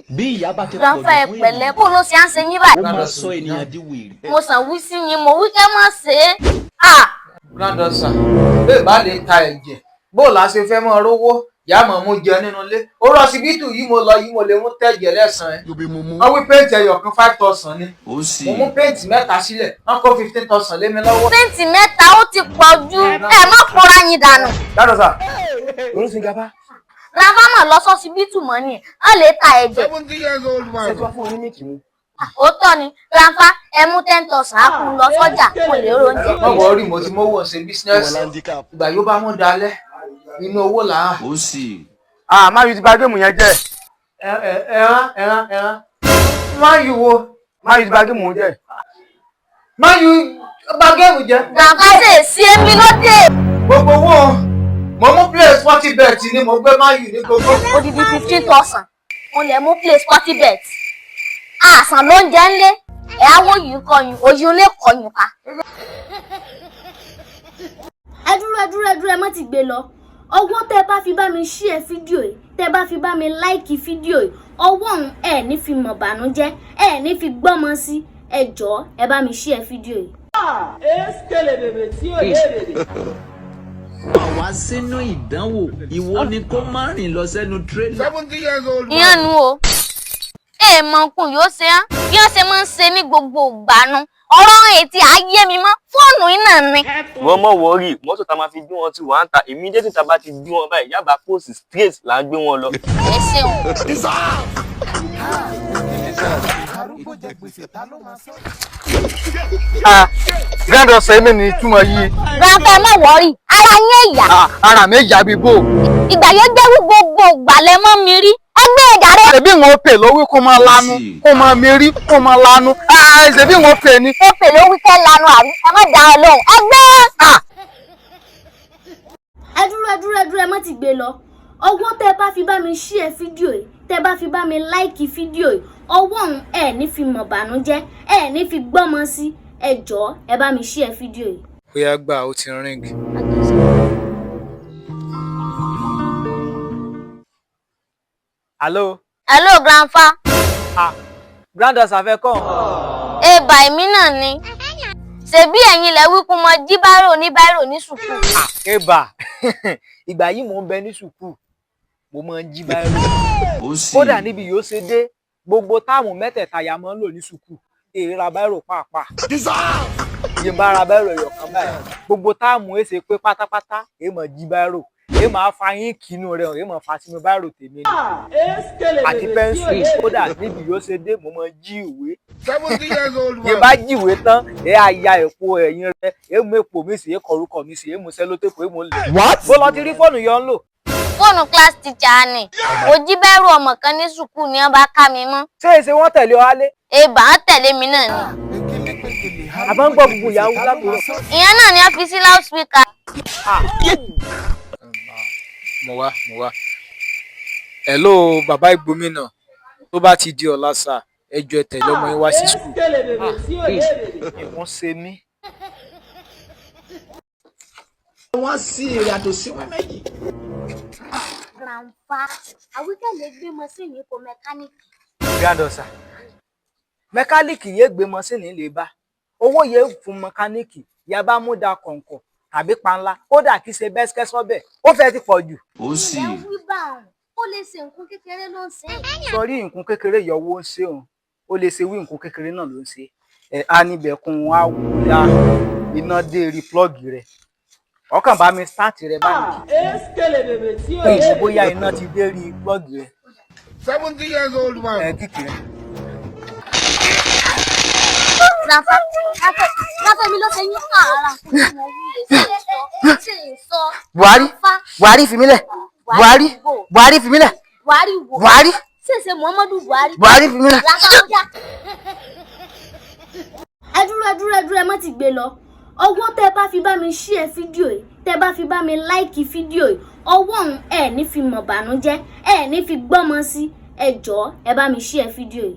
Bí ìyà bá ti pọ̀ Grandpa, jù ẹ fún pẹ̀lẹ́. ènìyàn, Bó ló ṣe á ń ṣe yín báyìí? ó máa sọ ènìyàn di wèrè. Mo sàn wí sí yín, mo wí kẹ́ mọ̀ ṣe é. Ah! Granddaughter, bẹ́ẹ̀ bá lè ta ẹ̀jẹ̀, bó la ṣe fẹ́ mọ́ rówó yá mọ̀ mú jẹ nínú ilé. Ó rọ síbítù yìí, mo lọ yìí, mo lè mú tẹ̀jẹ̀ lẹ́sàn-án. Wọ́n wí paint ẹyọ kan 5,000 ni. Ó sì Mo mú paint mẹ́ta sílẹ̀, wọ́n kó 15,000 lé mi lọ́wọ́. Paint mẹ́ta ó ti pọ̀ jù, ẹ má pora yín dànù. Granddaughter, orísun gaba. Grandpa mọ̀ lọ sọ́sibítù mọ́ ni á lè ta ẹ̀jẹ̀. Ṣé tí wọ́n fún un ní mílìkì mu? Òótọ́ ni, grandpa, ẹ mú 10,000, á kún un lọ sọ́jà kó lè róúnjẹ. Wọ́n wọ̀ rí, mo ti mówó ṣe business. Ìgbà yóò bá mú dalẹ̀, inú owó là á. Ó sì Ah, Man U ti bà game yẹn jẹ́. Ẹran ẹran ẹran Man U wo? Man U ti bà game yẹn jẹ́. Man U bá game jẹ́. Grandpa, ṣe sí èmi lóde. Gbogbo owó mo mú place 40 bet ni mo gbé Man U ní gbogbo. Odidi 15,000 mo lè mú place 40 bet. Àsàn ló ń jẹ́ ńlé ẹ̀ á wò yìí kọyùn òyìn lè kọyùn pa. Ẹ dúró, ẹ dúró, ẹ dúró, ẹ má ti gbé lọ. Ọwọ́ tẹ́ bá fi bá mi share fídíò yìí, tẹ́ bá fi bá mi like fídíò yìí, ọwọ́ òun ẹ̀ ní fi mọ̀ bànújẹ́, ẹ̀ ní fi gbọ́mọ sí. Ẹ jọ̀ọ́, ẹ bá mi share fídíò yìí. Bèbè tí ò lè bèbè. Wà wá sínú ìdánwò, ìwọ ni kó má rìn lọ sẹ́nu tírélà. Ìyẹn nu o, èèmọ̀ nkùn yóò ṣe án bí wọ́n ṣe máa ń ṣe ní gbogbo ìgbà nu. Ọ̀rọ̀ ètí ayé mi mọ́ fóònù yìí náà ni. Wọ́n mọ̀ worry, mọ́tò tá a máa fi gbé wọn ti wà ń ta. Immediately tá a bá ti gbé wọn báyìí, Yaba post straight là ń gbé wọn lọ. Ẹ ṣeun. Arúgbó jẹ gbèsè, ta ló máa san? Ah, granddaughter, èmi ní ìtumọ̀ yìí. Grandpa, ẹ má worry, ara yín ẹ̀yà. Ah, ara mi yà bí bò. Ìgbà yóò jẹ́ wí gbogbo ìgbà lẹ mọ́ mi rí ẹgbẹ́ ẹ̀dá rẹ. Ṣebí wọn pè lówí kó máa lanu, kó máa mérí, kó máa lanu. Ah, ṣebí wọn pè ní. Ó pè ló wíkẹ́ lanu àbí? Ẹ má dá ọ lóhùn, ẹgbẹ́. Ẹ dúró, ẹ dúró, ẹ dúró, ẹ má ti gbé lọ. Ọwọ́ tẹ́ bá fi bá mi share fídíò yìí, tẹ́ bá fi bá mi like fídíò yìí, ọwọ́ òun ẹ̀ ní fi mọ̀ bànújẹ́, ẹ̀ ní fi gbọ́mọ sí. Ẹ jọ̀ọ́, ẹ bá mi share fídíò yìí. Bóyá gbà, ó ti ring. Hello. Hello, grandpa. Ah, granddaughter fẹ́ kọ́. Ebà, èmi náà ni. Ṣebí ẹ̀yin lẹ wí kún mọ jí báírò ní báírò ní sùkúù. Eba, ìgbà yìí mò ń bẹ ní sùkúù, mo máa ń jí báírò. Ó sì Kódà níbi yóò ṣe dé, gbogbo táàmù mẹ́tẹ̀ẹ̀ta ya máa ń lò ní sùkúù, èrè ra báírò pàápàá. Yìí bá ra báírò ẹ̀yọ̀ kan báyìí, gbogbo táàmù èsè pé pátápátá, èè mọ̀ jí báírò, èè máa fa ink inú rẹ̀, èè máa fa sínú báírò tèmi ni àti pencil. Kódà níbi yóò ṣe dé, mo máa jí ìwé. Yìí bá jíwèé tán, ẹ á ya èpo ẹ̀yìn rẹ̀, ẹ mú èpo mi sí, ẹ kọ orúkọ mi sí, ẹ mú sellotape, ẹ mú lè. Bó lọ ti rí fóònù yọ ń lò? Fóònù class teacher ni. Mo jí báírò ọmọ kan ní sùkúù ní wọ́n bá ká mi mọ́. Ṣé èsè wọ́n tẹ̀lé ọ wálé? Ebà, á tẹ̀lé mi náà ni. Àbá ń gbọ́ gbogbo ìyàwó látòrọ. Ìyẹn náà ni wọ́n fi sí loudspeaker. Mo wá, mo wá. Hello, bàbá ìgbómìnà, tó bá ti di ọ̀la sà, ẹ jọ̀ọ́, ẹ tẹ̀lé ọmọ yín wá sí school. Bèbè tí ò lè bèbè. Nǹkan ṣe mí. Wọ́n sí èrè àtòsíwọ́n méjì. Grandpa, àwíkẹ́ lè gbé mọ́sìnì kò mẹkáníìkì. Granddaughter, mẹkáníìkì yéé gbé mọ́sìnì lè bá owó yéé fún mẹkáníìkì yá bá mú da kọ̀ǹkọ̀ tàbí panla, kódà kí ṣe bẹ́sikẹ́ sọ́bẹ̀, ó fẹ́ ti pọ̀ jù. Ó sì Ilẹ̀ ń wí bá òun, ó lè ṣe nǹkan kékeré ló ń ṣe é. Sọrí nǹkan kékeré yọwọ́ ń ṣe òun, ó lè ṣe wí nǹkan kékeré náà ló ń ṣe ẹ. Á níbẹ̀ kún un, á wò ya iná dé rí plug rẹ̀, ọkàn bá mi start rẹ̀ báyìí. Bèbè tí ò Pé lè ìwọ bèbè. bóyá iná ti dé rí plug rẹ̀. Ẹ kíkì rẹ̀. Grandpa, grandpa, grandpa mi ló ṣe yín àárà fún mi, mo wí lè ṣe é sọ ṣe é sọ. Buhari. Grandpa. Buhari, fi mí lẹ̀. Buhari. Wo. Buhari, fi mí lẹ̀. Buhari wo? Buhari. Ṣèṣe Muhammadu Buhari? Buhari, fi mí lẹ̀. Grandpa, ó yá. Ẹ dúró, ẹ dúró, ẹ dúró, ẹ má ti gbé lọ. Ọwọ́ tẹ́ bá fi bá mi share fídíò yìí, tẹ́ bá fi bá mi like fídíò yìí, ọwọ́ òun ẹ̀ ní fi mọ̀ bànújẹ́, ẹ̀ ní fi gbọ́mọ sí. Ẹ jọ̀ọ́, ẹ bá mi share fídíò yìí.